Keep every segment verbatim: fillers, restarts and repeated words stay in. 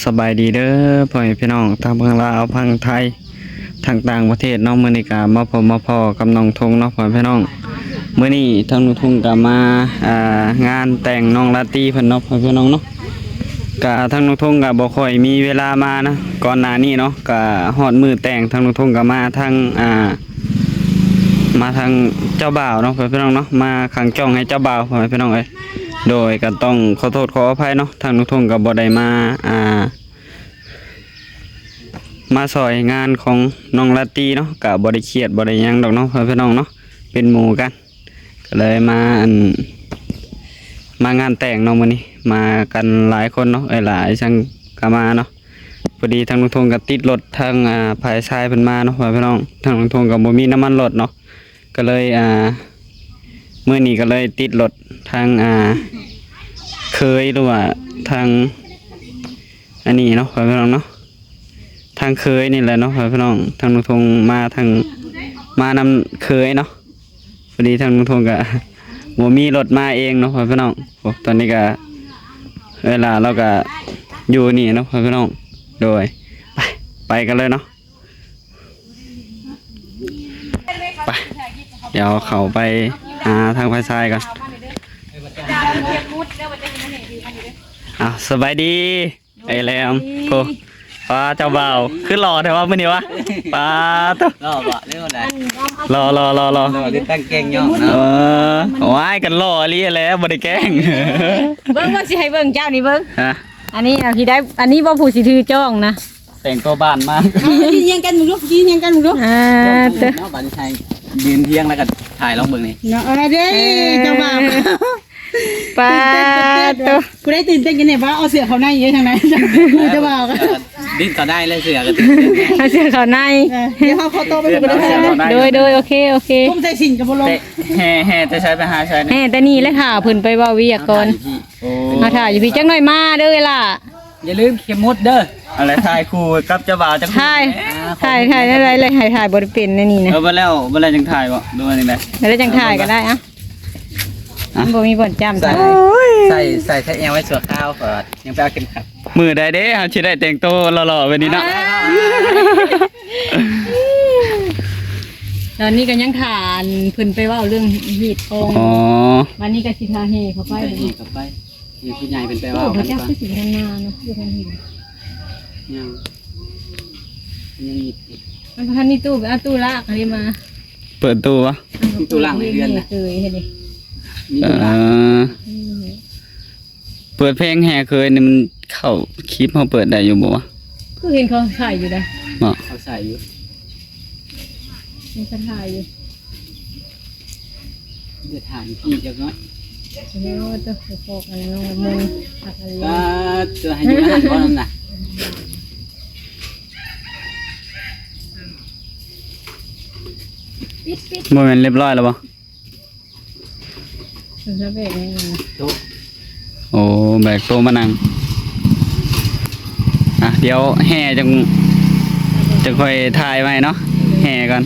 สบายดีเด้อพ่อแม่พี่น้องทางฝั่งลาวฝั่งไทยทางต่างประเทศเนาะ มื้อนี้ก็มาพบมาพ้อกับน้องทงเนาะพ่อแม่พี่น้อง มื้อนี้ทางน้องทงก็มาอ่างานแต่งน้องลาตรีเพิ่นเนาะพ่อแม่พี่น้องเนาะ ก็ทางน้องทงก็บ่ค่อยมีเวลามานะ ก่อนหน้านี้เนาะ ก็ฮอดมื้อแต่งทางน้องทงก็มาทางอ่ามาทางเจ้าบ่าวเนาะพ่อแม่พี่น้องเนาะ มาขังจ้องให้เจ้าบ่าวพ่อแม่พี่น้องเอ้ย โดยก็ต้องขอโทษขออภัยเนาะ ทางน้องทงก็บ่ได้มาอ่า มาซอยงานของน้องลาตรีเนาะ ก็บ่ได้เครียดบ่ได้หยังดอกเนาะพ่อแม่พี่น้องเนาะ เป็นหมู่กัน ก็เลยมาอันมางานแต่งเนาะ มื้อนี้มากันหลายคนเนาะ เอ้ยหลายช่างก็มาเนาะ พอดีทางน้องทงก็ติดรถทางอ่าฝ่ายชายเพิ่นมาเนาะพ่อแม่พี่น้องทางน้องทงก็บ่มีน้ำมันรถเนาะ ก็เลยอ่ามื้อนี้ก็เลยติดรถทางอ่าเขยหรือว่าทางอันนี้เนาะพ่อแม่พี่น้องเนาะ ทางเขยนี่แหละเนาะพ่อแม่พี่น้องทางน้องทงมาทางมานำเขยเนาะ พอดีทางน้องทงก็บ่มีรถมาเองเนาะพ่อแม่พี่น้อง โอ้ ตอนนี้ก็เวลาเราก็อยู่นี่เนาะพ่อแม่พี่น้อง โดยไปไปกันเลยเนาะ ไป เดี๋ยวเขาไปหาทางฝ่ายชายก่อน อ้าว สบายดี ไอ้แหลม โอ้ ป้าเจ้าบ่าว คือหล่อแท้วะมื้อนี้วะ ป้าดโธ่ หล่อบ่ หรือว่าได๋ หล่อ หล่อ หล่อ หล่อ หล่อหรือแต่งเก่งย่อง เอ เนาะ อ ว้าย กันหล่ออีหลีแหละ บ่ได้แกล้ง เบิ่ง เบิ่ง สิให้เบิ่งเจ้านี่เบิ่ง ฮะ อันนี้เอาที่ได้ อันนี้บ่ผู้สิถือจ้องนะ แต่งตัวบ้านมา เอายืนเรียงกันมึงลูก ยืนเรียงกันมึงลูก อ่า เนาะ บัดนี้ให้ยืนเรียงแล้วก็ถ่ายลองเบิ่งนี่ เนาะ เอาละเด้ เออ เจ้าบ่าว ป้าดโธ่ ผู้ใดตื่นเต้นกันเนี่ยว่าเอาเสื้อเขาในอยู่ทางไหน เจ้าบ่าว เออ ดิ้นเขาได้เลยเสื้อก็ เอาเสื้อเขาใน เออ เดี๋ยวเขาขอโตไปดูกันนะ เสื้อเขาใน โดย โดย โอเค โอเค ผมใส่สินกับบ่ลง แต่แห่ แห่แต่ใช้ไปหาใช้ แห่แต่นี่แหละค่ะ เพิ่นไปเว้าเวียกก่อน โอ้ มาถ่ายอยู่พี่จักหน่อยมาเด้อเวลา อย่าลืมเข็มหมุดเด้อ อะไรถ่ายคู่กับเจ้าบ่าวจักคู่ ถ่าย อ่า ถ่าย ถ่ายได้ไรเลย ให้ถ่ายบ่ได้เป็นในนี่นะ เออ บ่แล้ว บ่แล้วจังถ่ายบ่ ดูว่าจังได๋ บ่แล้วจังถ่ายก็ได้อะ อ่ะ มันบ่มีบ่อนจ้ำ ใส่ ใส่ ใส่แค่แอวไว้ชั่วคราวก่อน ยังไปเอาเข็มขัด มื้อใดเด้ เฮาสิได้แต่งตัวหล่อๆแบบนี้เนาะ อ่า ตอนนี้ก็ยังถ่าเพิ่นไปเว้าเรื่องฮีตทอง อ๋อ วันนี้ก็สิพาแห่เขาไป ไปนี่ก็ไป นี่ผู้ใหญ่เพิ่นไป โอ้ เว้า พ กั ระ น เจ้า ก่อน คือสิทำงานเนาะ อยู่ทางนี้ ยัง ยังมี มันพันนี่ตู้ ไปเอาตู้ลากอันนี้มา เปิดตู้วะ มีตู้ลากในเรือนนะ เคยเห็นดิ มีตู้ลาก เออ อืม เปิดเพลงแห่เขยนี่มันเข้าคลิปเฮาเปิดได้อยู่บ่วะ คือเห็นเขาถ่ายอยู่นะ เนาะ เขาใส่อยู่ มีคนถ่ายอยู่ เดี๋ยวถ่ายพี่จักหน่อย โอ้โห ตัวพวกอันน้องมนต์ผักอันนี้ ก็ตัวให้อยู่ในหันบ่นั่นน่ะ ปิด ปิด บ่แม่นเรียบร้อยแล้วบ่ แล้วแบกยังไง โต๊ะ โอ้ แบกโต๊ะมานั่ง อ่ะ เดี๋ยวแห่จัง จังค่อยถ่ายไว้เนาะ แห่ก่อน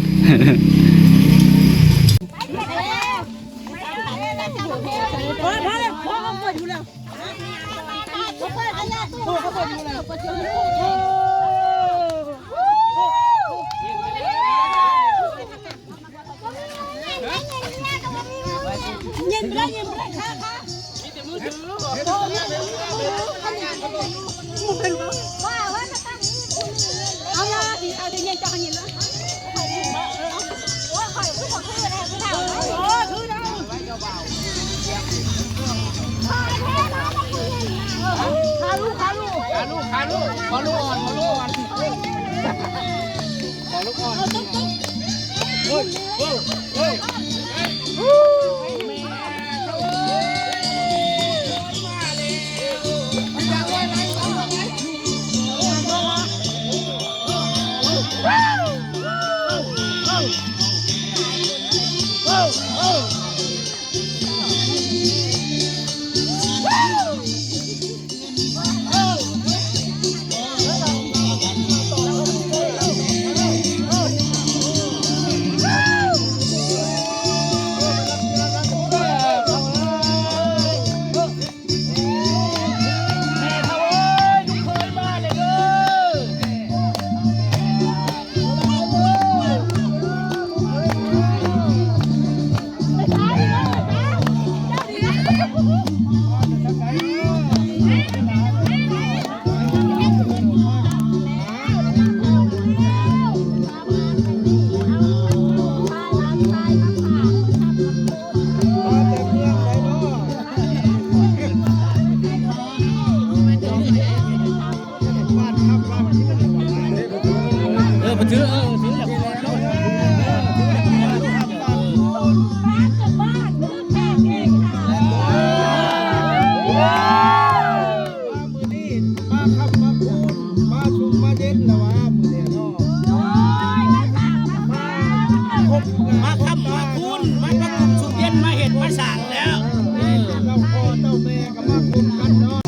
มาค้ำมาคูณ มาประกบสุขเย็น มาเฮ็ดมาสร้างแล้ว เออ เจ้าพ่อเจ้าแม่ก็มาคุมกันเนาะ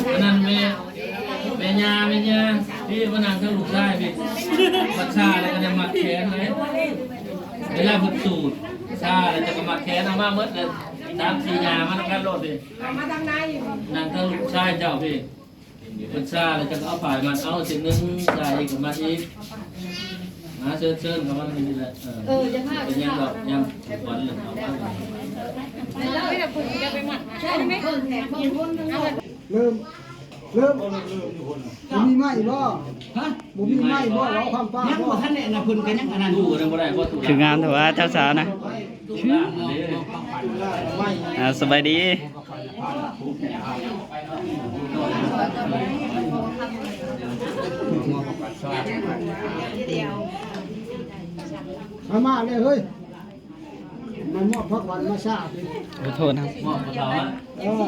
อันนั้นแม่ แม่ย่า แม่ย่า พี่มานั่งกับลูกชายพี่ บัดซ่าแล้วก็ได้มัดแขนเลย เวลาเพิ่นสูดซ่าแล้วจะก็มัดแขนเอามาหมดเลย ตามสีหน้ามันกันโลดพี่ นั่งกับลูกชายเจ้าพี่ เพิ่นซ่าแล้วจะเอาผ้ามัดเอาเส้นหนึ่งใส่อีกก็มัดอีก มาเชิญเชิญเข้ามานี่แหละ เออ เออ จะพา เป็นยังดอกยังขวัญเลยเอามา แล้วเดี๋ยวผมจะไปมัดนะ ได้ไหม เริ่ม เริ่ม บ่มีไม้บ่ ฮะ บ่มีไม้บ่ เอาความป้า ยัง บ่ บ่ทันได้อันนั้น เพิ่นก็ยังอันนั้นอยู่ ตู้นั่นบ่ได้ บ่ตู้ คืองามแต่ว่าเจ้าสาวนะ ตู้ล่างอันนี้ อ่า สบายดี มา มาเลยเฮ้ย มามอบผักหวานมาซาพี่ ขอโทษนะ มอบกับเขาอะ เออ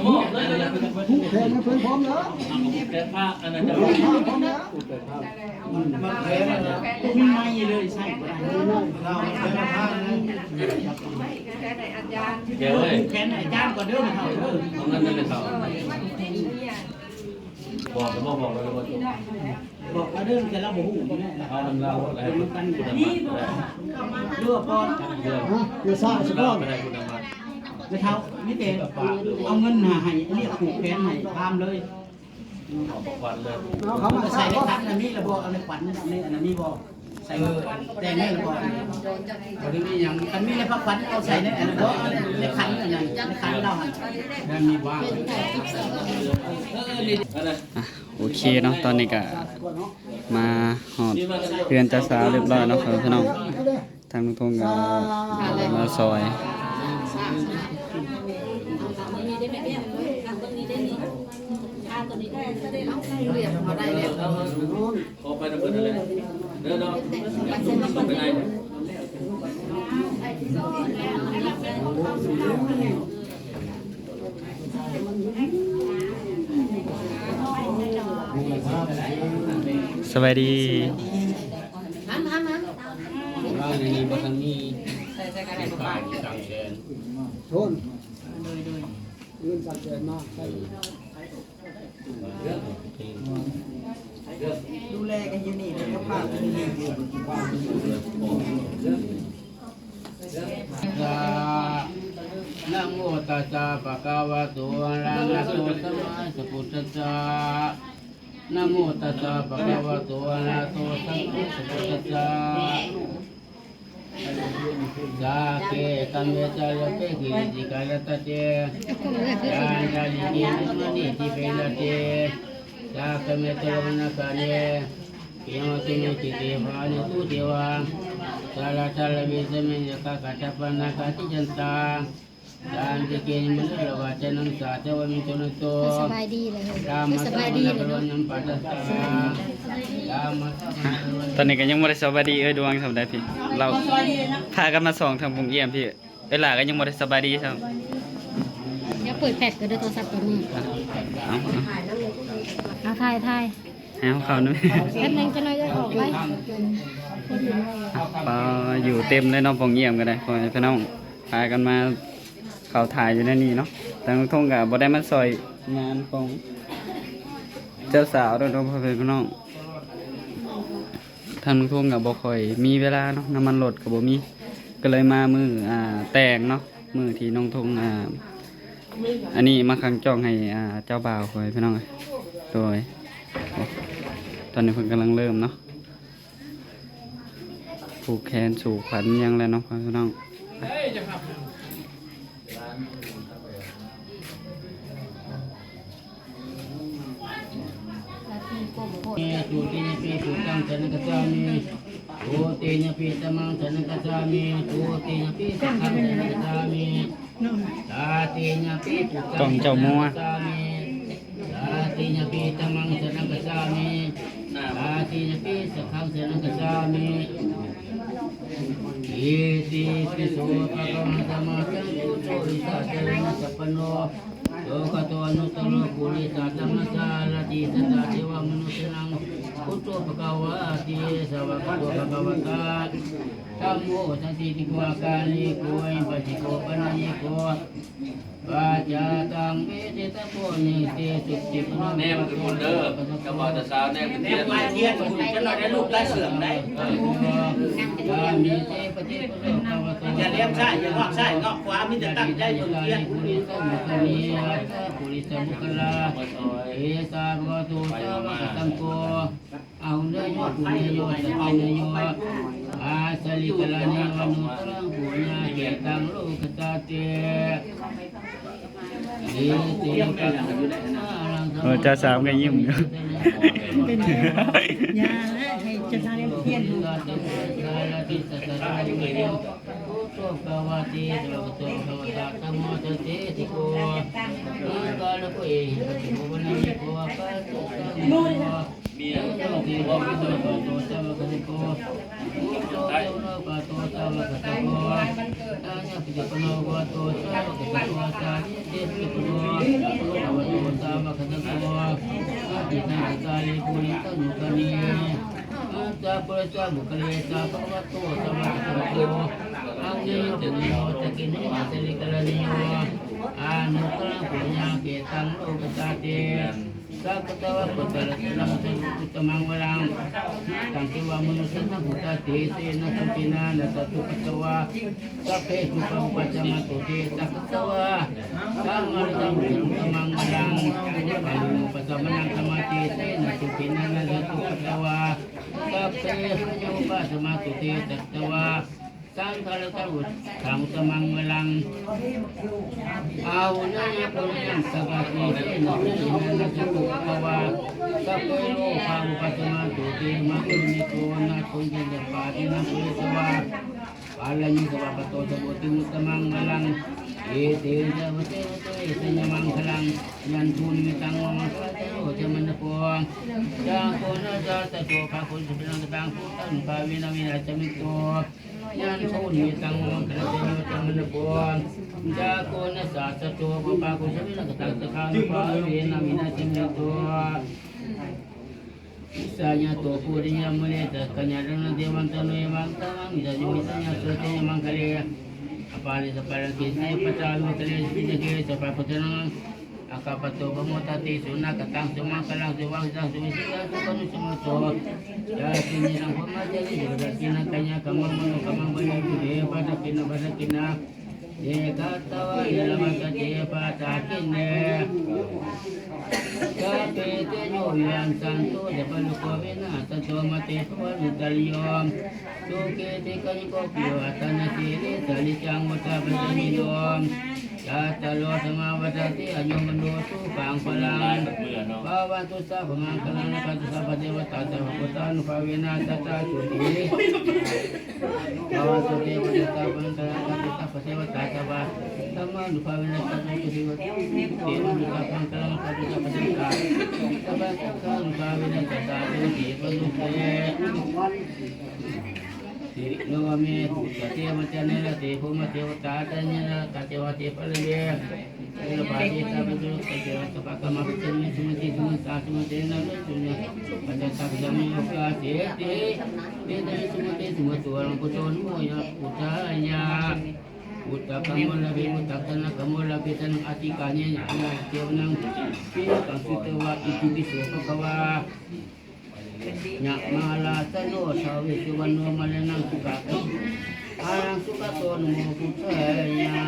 มอบเลยเลย ผูกแขนให้เพิ่นพร้อมแล้ว ผูกแขนผ้าอันนั้นจะ ผูกแขนผ้าพร้อมแล้ว ผูกแขนผ้า มีไม้เลยใส่บ่ได้ มีไม้ เดี๋ยวเว้ย ผูกแขนให้อาจารย์ก่อนเด้อ เอาเงินนั่นเลยเขา บอกหรือบ่บอกเลยว่าจบ บอกว่าเรื่องจะเล่าบ่ฮู้อยู่แน่นะ เอานำเล่าอะไร เดี๋ยวมันกัน คุณธรรมะอะไร เรื่องก่อน เรื่อง ฮะ อย่าซ่าสิก่อน อะไรคุณธรรมะ ไม่เท่า มีแต่เอาเงินหาให้ เรียกผูกแขนให้ ตามเลย เอาของขวัญเลย เอาเขามา ใส่ในขันอันนี้แล้วบอก เอาในขวัญ ในอันนี้บอก ใส่มาขวัญ แต่งให้แล้วบอก บ่ได้มีหยัง คันมีในผักขวัญ เอาใส่ในอันนั้นบอก ในขันอันนั้น ในขันเราหั่น นั่นมีว่าง เออ นี่ อ่ะ โอเคเนาะ ตอนนี้ก็มาฮอดเฮือนเจ้าสาวเรียบร้อยเนาะครับพี่น้อง ทางลุงทงก็มาซอย ขอไปนำเพิ่นนั่นแหละ เด้อเนาะ ไปไหน สบายดี หันหันหัน ว่าในนี้บ่ทันมี ใส่ใส่กันเลย สามแสน โทษ โดยโดย เงินสามแสนมาใส่ ดูแลกันอยู่นี่ เดี๋ยวก็พากันอยู่นี่ นะโมตัสสะภะคะวะโต อะระหะโต สัมมาสัมพุทธัสสะ นะโมตัสสะภะคะวะโต อะระหะโต สัมมาสัมพุทธัสสะ สาเก กัมเมจา ยัพเพ กิริติกายัตตะเจ ยาญาลิเก นะมะเน ทิเปนะเต สากัมเมจา ยะมะนะกาเน เยมะเตเม จิเต ภะคะเนตุ เตวา สะระสะระเว สะเม ยักขะ กัสสะปะนะกะ ติฏฐันตา สันติเก นะมะนะ ระวะจะนัง สา เตวะเม สุนันโต สบายดีเลย สบายดีเลยเนาะ ธัมมะะ สะวะนะ กะโร ยัม ปะทัสสะ ธัมมะะ ตอนนี้ก็ยังบ่ได้สบายดีเอ้ยดวงสำใดพี่ เราพากันมาส่องทางบุงเอี่ยมพี่ เอ้ยหล่าก็ยังบ่ได้สบายดีซ้ำ เดี๋ยวเปิดแฟลชก็ได้โทรศัพท์ตัวนี้ เอาเอา เอาถ่ายถ่าย ให้เขาเข้านะ แป๊บนึงจะน้อยจะออกไว้ ปาอยู่เต็มเลยเนาะ ปองเยี่ยมก็ได้ พ่อแม่พี่น้อง พากันมา เขาถ่ายอยู่ในนี่เนาะ แต่น้องทงก็บ่ได้มาซอยงานของเจ้าสาวเด้อเนาะ พ่อแม่พี่น้อง ทางน้องทงก็บ่ค่อยมีเวลาเนาะ น้ำมันรถก็บ่มี ก็เลยมามื้อ อ่า แต่งเนาะ มื้อที่น้องทง อ่า อันนี้มาขังจ้องให้ อ่า เจ้าบ่าว พ่อแม่พี่น้องเอ้ย โดย โอ้ ตอนนี้เพิ่นกำลังเริ่มเนาะ ผูกแขนสู่ขวัญหยังแล้วเนาะ พ่อแม่พี่น้อง ทุติยมปี พุทธัง สรณัง คัจฉามิ ทุติยมปี ธัมมัง สรณัง คัจฉามิ ทุติยมปี สังฆัง สรณัง คัจฉามิ ตติยมปี พุทธัง กล่องเจ้ามัว สรณัง คัจฉามิ ตติยมปี ธัมมัง สรณัง คัจฉามิ ตติยมปี สังฆัง สรณัง คัจฉามิ อิติปิโส ภะคะวะตะ ธัมมา สังฆุโส วิชาจารณสัมปันโน โลกัตโต อนุตตโร ปุริสะธัมมะสารถิ สัตตาเทวะมนุสสานัง พุทโธ ภะคะวะติ สะวะกะโต ภะคะวะตา ธัมโม สันติติโก อาการิโก เอหิปัสสิโก ปัญญิโก ปัจจาตัง เวทิตาโพ นิเตสุติ แนมขึ้นบนเด้อ เจ้าบ่าวเจ้าสาวแนมขึ้นเทียน แนมเทียนขึ้นจะหน่อยได้ลูกได้เสื่อมได้ เออ อย่าเลี้ยวซ้าย อย่างอกซ้าย งอกขวา มีแต่ตั้งใจอยู่เทียน เอสา ภะคะวะโต สาวกสังโฆ อาหุเนโย ปุเนโย สะกิเนโย อาสะลิกะระเนโย อนุตตรัง ปุญญาเขตัง โลกัสสาติ เอเต เออ เจ้าสาวก็ยิ้มอยู่ เป็นไงวะ อย่าละ ให้เจ้าสาวเนี่ยเปลี่ยน พุทโธ ภะคะวะติ สะวะกะโต ภะคะวะตา ธัมโม สันติติโก อาการิโก เอหิปัสสิโก ปัญญิโก ปัจจตัง เมีย โลกัสสา ภะคะวะโต สาวกสังโฆ พุทโธ ภะคะวะโต สาวกสังโฆ อาญาปิจจปะโน ภะคะวะโต สาวกสังโฆ สาลีเตปิจจปะโน ภะคะวะโต สาวกสังโฆ อาทิตัง สักกาเล ปุริสังวุฒาเน อัตถะปุริสะบุคคลิสะ ภะคะวะโต สาวกสังโฆ อาหุเนโย ปุเนโย สะกิเนโย สะลิกะระเนโย อนุตตรัง ปุญญาเขตัง โลกัสสาติ สักกะตะวะ พุทธะรัตนัง สรณัง พุทธมังวรัง ตัง เทวะมนุสสานัง พุทธะเตเสนะ สุขินา นะ สัตตุ กัตตะวะ สัพเพ ปุพพะ อุปัชฌะมาตุ เต สักกะตะวะ ธัมมารัตนัง พุทธะ พุทธมังวรัง อายุโน ปัสสะมะนัง ธัมมะเตเสนะ สุขินา นะ สัตตุ กัตตะวะ สัพเพ สัพพะโย ปัสสะมาตุ เต สักกะตะวะ สังฆะรัตนัง พุทธัง พุทธมังวรัง อาหุเนโย ปุเนโย สักกะเตเสนะ สุขินา นะ สัตตุ กัตตะวะ สัพเพ โรคา อุปัสสะมาตุ เต มะเต นิโก นะ โส เย นะ ปะเตนะ ปุเรสวะ ปะระเยสวะ ปะโต สะโว ติ พุทธมังวรัง เอเต นะ วะเต วะเต เอเต นะ มังคะลัง ยันทู นิมิตตัง มะมังคะลัง จโย จะมันตะโพ จักขุนะ สัสสะโต ภะคะ พุทธัง ภะคะวันตัง พุทธันนุภาเวนะ วินาศมิโต ยันทู นิมิตตัง มะมังคะลัง จโย จะมันตะโพ จักขุนะ สัสสะโต ภะคะ พุทธัง ภะคะวันตัง สักขานุภาเวนะ วินาศมิโต สายะโต ปุริยะมุนิ สักขะญาณะ เทวันตะนุยะ มังคะลัง ยะมุนิสา ยะโส จะยะ มังคะเล อะปาริสะปะรัง เกเส ปัจจาวิวัตเท ปิณฑเก สัพพะพุทธานัง อาคาปะโต ปะโมทะติ สุนาคะตัง สุมังคะลัง สุภาสิตัง สุวิเศษะ สุปะนุสสะโมโท ยะตินิรัง พรหมะจารี สุปะทักขิณะ กายะกัมมัง มโนกัมมัง ปะยันตุ เต ปะทักขิณะ ปะทักขิณะ เย กัตตะวา เย ละมัตตะ เต ปะทักขิเณ สัพเพ เตโย วิวัชชันตุ สัพพะโรโค วินัสสันตุ มา เต ภะวัตวันตะราโย สุขี ทีฆายุโก ภะ ภะวะ อะตะ นะ สีลิสะ นิจจัง วุฑฒะปะจีวิโน จ ตลอดสมาวัตติอายุวันโนสุขังพลัง ภาวันตุสัพพมังคลัง รักขันตุสัพพเทวตา สัพพะพุทธานุภาเวนะ สัตตาสุขี ภาวันตุเทวตา สัพพะมังคลัง รักขันตุสัพพะเทวตา สัพพะธรรมานุภาเวนะ สัตตาสุขี เทวันตุสัพพมังคลัง รักขันตุสัพพะเทวตา สัพพะสังฆานุภาเวนะ สัตตาสุขี วันตุเต สิโนเม ปุตตะเทวะจานะ เต ภูมิเทวตา จานะ เทวะเทวะเทวะเทวะ เทวะปาติสาปะจุเต เทวะสะปะกะมะปะเจเม สุมะติ สุมะตา สุมะเตนะ สุมะปัจจตัง สัมโยกาเสติ เตนะ สุมะเต สุมะตุลัง ปุโตนะโมยะ ปุทธายะ ปุตตะกะโมละเภ ปุตตะสะนะกะโมละเภ สะนังอติกาเยนะ เทวะนัง ปิณฑัง สุตวา อิติปิโส ภะคะวา ยะมาลาสะโน ทาเวสสุวรรณโน มะระณัง สุขะ อาหัง สุขะโต นะโม พุทธายะ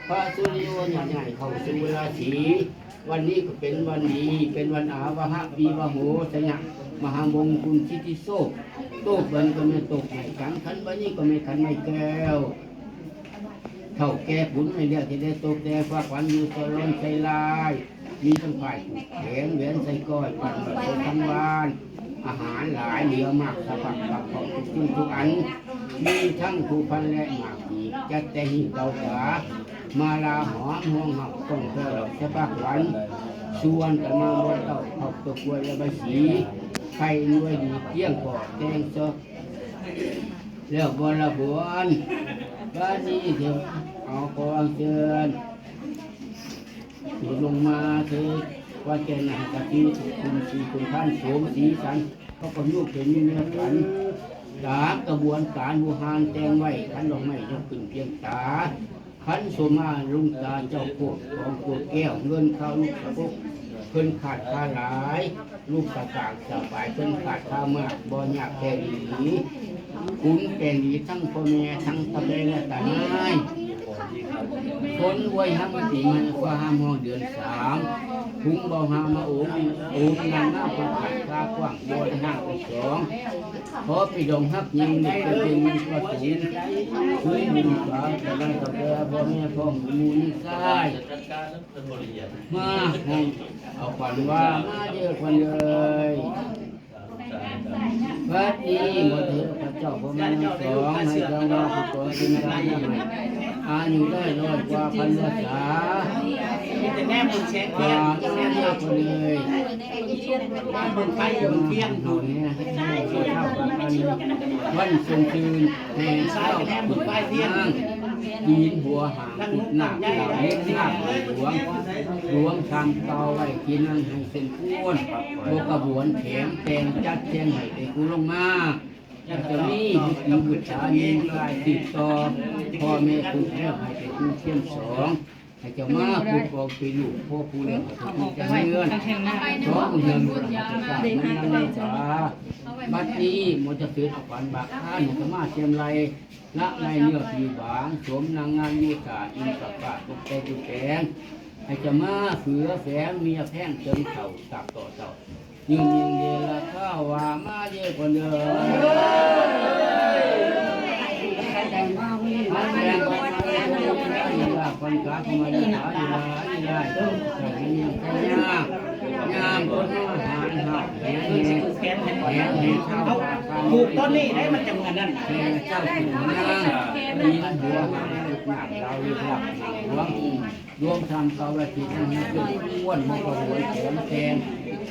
พระสุริโยเนี่ยย้ายเข้าสู่ราศี วันนี้ก็เป็นวันดี เป็นวันอาวะหะ วีวะโห สยะ มหามงคล สิทธิโชค โตกบันก็ไม่ตกไม่ขัน ขันบันนี้ก็ไม่ขันไม่แก้ว เฒ่าแก่ปุนไม่เลือกที่ได้ตกแต่ ความฝันอยู่สลอนใส่ลาย มีทั้งผ้าผูกแขน แหวนใส่ก้อย ปั่นแบบใส่ทั้งวาน อาหารหลายเหลือมาก สะพักปักของทุกสิ่งทุกอัน มีทั้งผู้พันและหมากหีบ จัดแต่หีบเตาฝา มาลาหอมห่วงหับ ต้องแก้วสะพักหวัน ส่วนตะมาบนเต้า ขอบตะกรวยและใบสี ไข่รวยดีเกลี้ยง ปอกแตงสด แล้วบนละบวน บ้านนี้เดี๋ยวเอากองเชิญ หยุดลงมาเถิด ว่าแก่นางกะทิ คุณสีคุณท่านโสมสีสัน เขาก็ยุกเป็นนิมิตฝัน ตามกระบวนการโบราณแต่งไว้ ขันดอกไม้ยกขึ้นเพียงตา ขันโสมาลุงตาเจ้าโคตรของโคตรแก้ว เงินข้าวลูกสะพก เพิ่นขาดค่าหลาย ลูกสะกากสะปาย เพิ่นขาดค่ามาก บ่ยากแค่ดี คุณแก่ดีทั้งพ่อแม่ทั้งตาแม่และตาน้าย คนรวยห้ามมันดีมันกว่าห้ามห้องเดือนสาม ถุงเบาหามาโอม โอมนางหน้าคนขาดค่ากว้าง บ่ได้ห้างเป็นสอง ขอพี่ดองฮักยิงเด็กเป็นเงินก็สูง คุณบุญสาแต่ละตาแม่พ่อแม่พ่อหมู่นี่ใช่ มาห้องเอาขวัญว่ามาเยอะคนเลย บัดนี้หมดเถอะพระเจ้าพระมารทั้งสอง ให้เจ้าว่าผู้กองเป็นพระเจ้าให้ อายุได้ร้อยกว่าพันพรรษา มีแต่แม่บุญแสงเทียน อ่า เจ้าเรียกคนเลย แม่บุญไฟบุญเทียน เอาเนี่ย ให้เท่ากัน วันทรงคืน แห่งเช้า แม่บุญไฟเทียน ปีนหัวหางกุดนาค ดาวเล็กนาคหลวง หลวงทำเตาไว้ที่นั่นให้เส้นอ้วน บกกระบวนแข็งแรงจัดแจงให้ไปกูลงมา แล้วจะมีบุตรบุตรสามีกายติดต่อ พ่อแม่คุณแล้วให้ไปกูเทียมสอง ให้เจ้ามาผู้กองไปลูกพ่อผู้เลี้ยงผู้ที่จะเงิน สองเงินบุญจะสร้างมันนั่งสา บัดนี้หมดจะเกิดเอาขวัญบากข้าหนุ่มมาเทียมไร ละในเนื้อผิวบาง สวมนางงามยูตาอินสักปะตกแต่งตกแต่ง ให้เจ้ามาเสือแฝงเมียแพงเจิงเข่าตักต่อเจ้า ยืนยิงเดละข้าวว่ามาเยอะกว่าเดิม มาแรงกว่าเดิม คนขาเข้ามาในขาอยู่หลายอยู่หลาย แต่ยังยังยาก ยามคนมาหาเห่าแหงแหงแหงแหงเท่า เอาผูกต้นนี้ได้มันจังอันนั้น แหงเจ้าถึงนาง มีหัวหางหนักดาวเรียกหลักหลวง รวมทำเกาลจิตทั้งนั้นเป็นอ้วนมากระบวนแขนแทน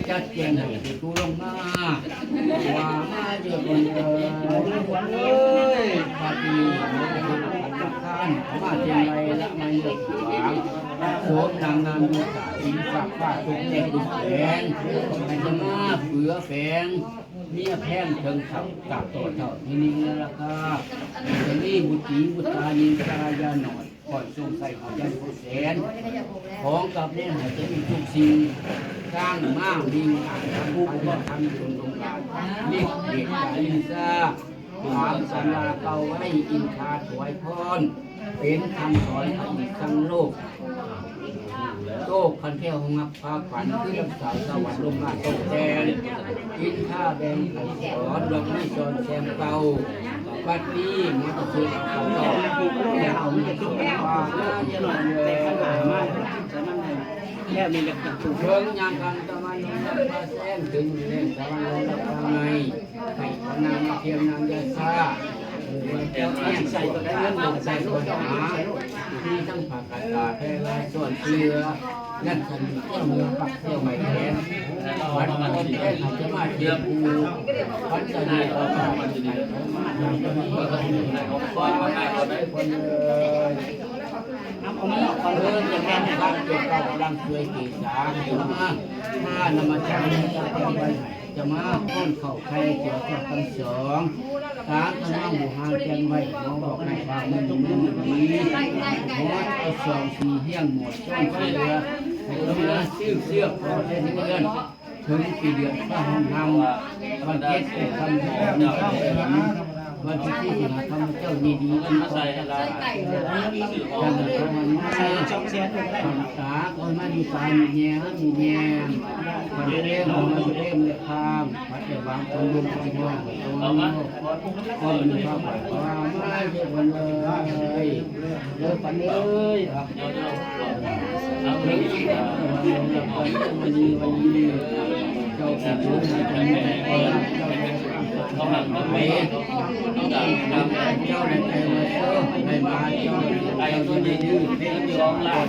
จัดแจงให้ไปกู้ลงมา ว่ามาเยอะกว่าเดิม เอ้ย ปาฏิหาริย์ มาเทียนไรละมาเยอะกว่า โสมนางงามอยู่สาอินฝากฟ้าตกแต่งแสง ให้จะมาเฟือแฝง เมียแพงเถิงเท่า กับตัวเท่าที่นิ่งแล้วล่ะครับ จะมีบุตรีบุตรานิงสารายาหน่อย ก่อนทรงใส่หอยันผู้แสน ของกับเล่นหายจะมีทุกสิ่ง สร้างมากมีงานทำบุญทำจนองค์การ ลิบเดชกาลินซา ถามสาราเก่าไว้อินทาถวายพร เป็นคำสอนของอีกทั้งโลก โชค คันแก้วงับพาขวัญคือลำสาวสวรรค์ลงมาตกแทน อินท่าแดงไกรสอนดอกไม้สอนแสงเป่า ปัดนี้หมอตะเคียนเอาต่อ แล้วมีกระสุนมาเยอะเลย แล้วมีกระสุน เพิ่งยามกันตะวันลงรับฟ้าแสง ถึงอยู่ในตะวันลงรับฟ้าใน ให้พระนางมาเทียมนางยาชา เมืองแก้วแม่ใส่ตัวได้เงินลงใส่ตัวหา ที่ทั้งผักกาดแพร่ลายส่วนเกลือ นั่นสนิทเที่ยวเมืองปักเที่ยวใหม่แทน วัดต้นแก้วจะมาเทียมภู วัดสนิทเราก็มาเทียมภู เออ จะแม่นบ้านเกิดเก่ากำลังช่วยเกษาอยู่มาก ถ้านำมาใช้ในการเป็นวันไหน จะมาป้อนเข้าใครเสียทอดทั้งสอง ตามกำลังบูหาแกนไว้ หมอบอกให้ความมันมันดี หมอเอาสองสีเฮี้ยงหมดต้นเสือ ให้เสือซื้อเสื้อพอเส้นเพื่อน ถึงปีเดือนพระห้องนำ วันเจ็ดเป็นคำสอนวันที่สี่สิงหาคำเจ้าดีดีที่ขอจะลา จังหวัดพระนคร พรรษาก็มาอยู่ตายมีแง่มีแง่ มันเล่มมันเล่มเลยข้าม มันจะวางคนลงไปด้วยตัวนี้ก็มีความหมายว่าไม่ใช่วันเลย เลิกปันเลยครับ วันนี้วันนี้เจ้าสิบรู้นะ เจ้าสิบรู้นะ เจ้าสิบรู้นะ เจ้าในใจมาเชื่อในมาเจ้า เจ้าอยู่ในดื้อเพ่งเดียวก่อน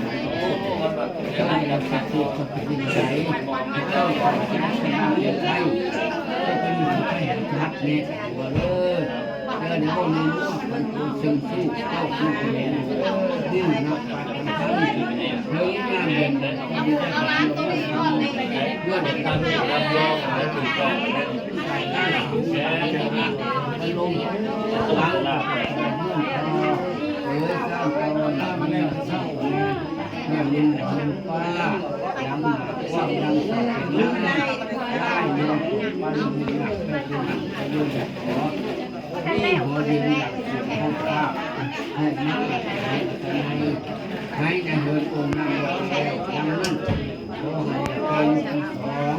เจ้าในหลักศักดิ์สิทธิ์ศักดิ์สิทธิ์ใส เจ้าของชนะชนะเรียกไทย เจ้าเป็นผู้ที่ให้รักเนี่ย ตัวเลิศ เจ้าในห้องนี้มั่วคนตัวซึ่งสู้ เจ้าผู้แข็งดื้อนักปราชญ์ทั้งเฮ้ยงามเด่นเด่น เพื่อนกันเพื่อนกันเพื่อนกัน ลงหลัง เออ สร้างตะวันมันสร้างแม่ลินแม่ฟ้า ยังหนาความยังสดยังได้เงินมันหนักเป็นหนักอายุแบบขอ นี่หัวเรียนหลักสุขภาพ ให้นักหลักหายอัตนัย ให้ในเฮือนองค์นั้นแล้วทั้งนั้น ขอให้เป็นทั้งสอง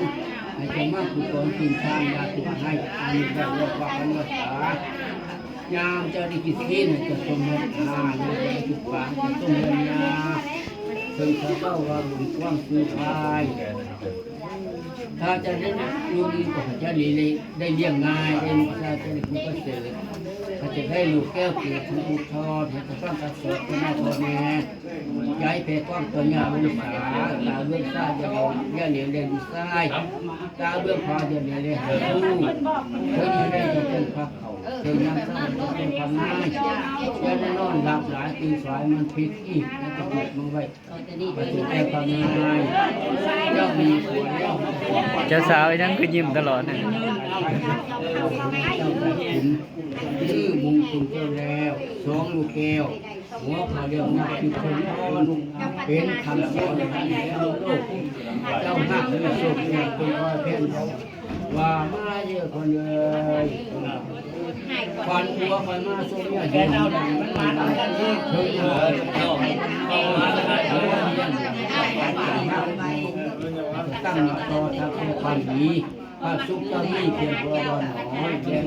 ให้เจ้ามาผู้สอนกินทานยาสุขให้ อันนี้ได้เรียกว่าอนุสา ยามเจ้าได้กินศีลให้เจ้าสมเด็จนายามเจ้าได้กินปากเจ้าสมเด็จยา เพิ่งเขาเล่าว่าบุญกว้างคือพาย ถ้าจะได้ลูกนี้ก็จะได้ได้เลี้ยงง่าย ได้ลูกชายจะได้ผู้ประเสริฐ ถ้าจะได้ลูกแก้วเกิดผู้อุทธรณ์ ให้จะต้องกระเสริฐเป็นหน้าพ่อแม่ ย้ายไปกว้างตัวยาวลูกสา ตาเบื้องซ้ายอย่าเหลียวอย่าเหลียวเลยลูกซ้าย ตาเบื้องขวาอย่าเหลียวเลยหาลูก เพื่อจะได้จะเป็นพระเขา เพื่อยังสร้างจะเป็นความง่าย อย่าได้นอนหลับหลายตีสายมันผิดอีก แล้วจะปลุกมันไว้ เจ้าสาวยังคือยิ้มตลอดเนี่ย ชื่อมงคลแก้วแล้ว สองลูกแก้ว หัวเขาเรียกว่าคือคนอ่อน เป็นคำสอนของโลก เจ้าหักและโชคดีเป็นพ่อแทนเขา ว่ามาเยอะคนเลย ควันหัวควันมาส่งเนี่ยเห็นดังมันดังเถิงเลย ตั้งต่อทางความดี พระสุขเจ้ามีเพียงพอบ่หนอ แจ้ง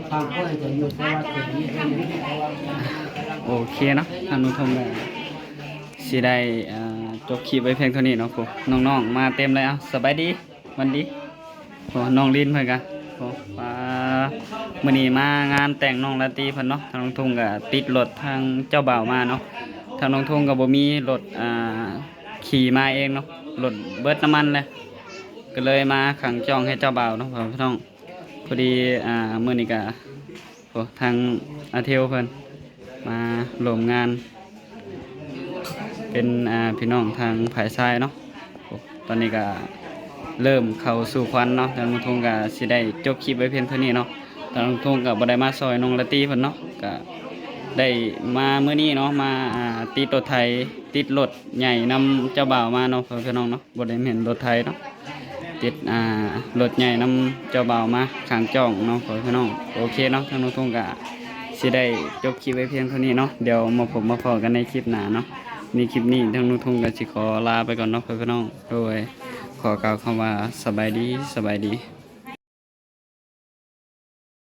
ทางเพื่อจะอยู่สวัสดี โอเคเนาะ ท่านผู้ชมก็สิได้ อ่า จบคลิปไว้เพียงเท่านี้เนาะ พวกน้องๆ มาเต็มเลย เอ้า สบายดี วันดี โอ้ น้องลินเพิ่นกะ โอ้ อ่า มื้อนี้มางานแต่งน้องลาตรีเพิ่นเนาะ ทางลุงทุ่งก็ติดรถทางเจ้าบ่าวมาเนาะ ทางลุงทุ่งก็บ่มีรถ อ่า ขี่มาเองเนาะ รถเบิดน้ำมันเลย ก็เลยมาขังจองให้เจ้าบ่าวเนาะ พี่น้อง พอดี อ่า มื้อนี้ก็ โอ้ ทางอาเทลเพิ่นมาร่วมงาน เป็น อ่า พี่น้องทางฝ่ายชายเนาะ โอ้ ตอนนี้ก็เริ่มเข้าสู่ขวัญเนาะ ทางลุงทุ่งก็สิได้จบคลิปไว้เพียงเท่านี้เนาะ ทางลุงทุ่งก็บ่ได้มาซอยน้องลาตรีเพิ่นเนาะ ก็ได้มามื้อนี้เนาะ มา อ่า ติดรถไถ ติดรถใหญ่นำเจ้าบ่าวมาเนาะ พี่น้องเนาะ บ่ได้แม่นรถไถเนาะ ติด อ่า รถใหญ่นำเจ้าบ่าวมาขังจองเนาะ พี่น้อง โอเคเนาะ ทางลุงทุ่งก็สิได้จบคลิปไว้เพียงเท่านี้เนาะ เดี๋ยวมาพบมาพ้อกันในคลิปหน้าเนาะ ในคลิปนี้ทางหนุ่มทงก็สิขอลาไปก่อนเนาะพ่อพี่น้อง โดยขอกล่าวคำว่าสบายดี สบายดี